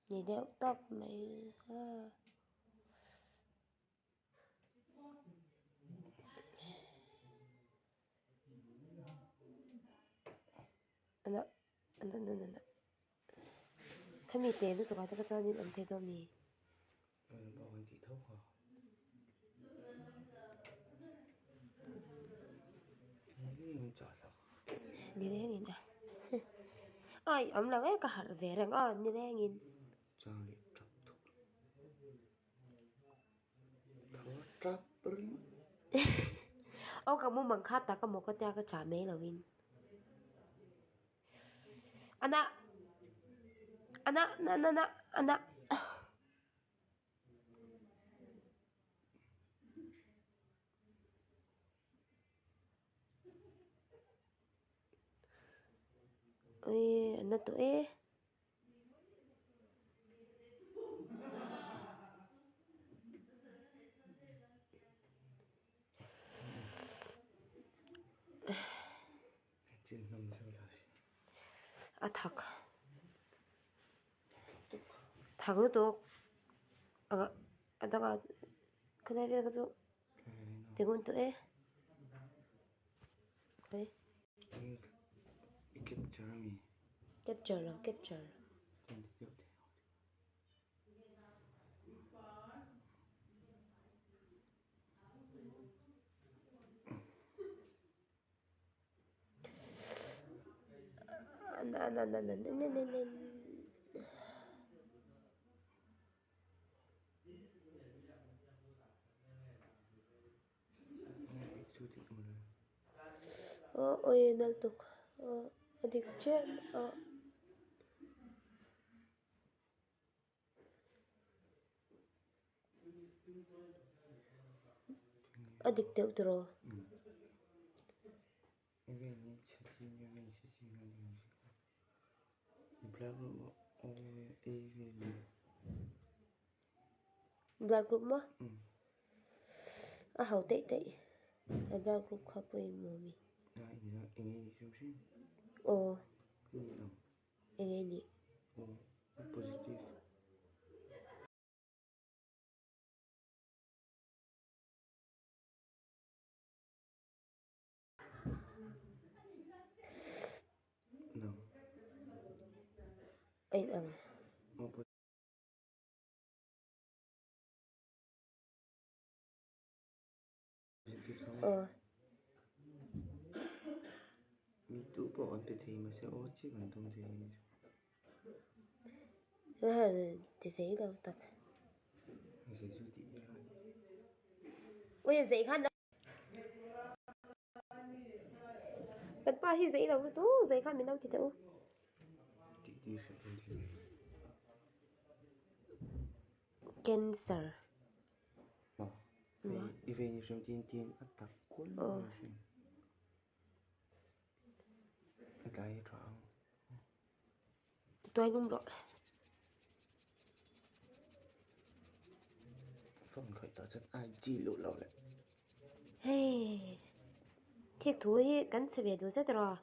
Ni deuh tawp mai a. Khami te lutuk ah te kha chuanin awm thei dawn a ni. Nilengin a ai awm lo e ka harh ve reng aw nilengin. Aw ka mumang kha tak amaw ka tia ka chah mai lovin ana ana na na na ana. Ui a na tawh e. A thak thak lutuk a dangah khawlai vel kha chu ti ngun tawh e. Capture lo capture Aw awi nal tuk aw a dik chiah a. A dik deuh tawh. Blood group maw? A ho daih daih a blood group kha pawimawh a mi. Aw eng nge nih? A inang. Aw. Ti zei lo tak. Ui a zei khan Kan pa hi zei lo lutuk zei khan min lo ti teh u. Cancer. Tuai ngum rawh. Hei thik thu hi kan chhe ve duh zet rawh.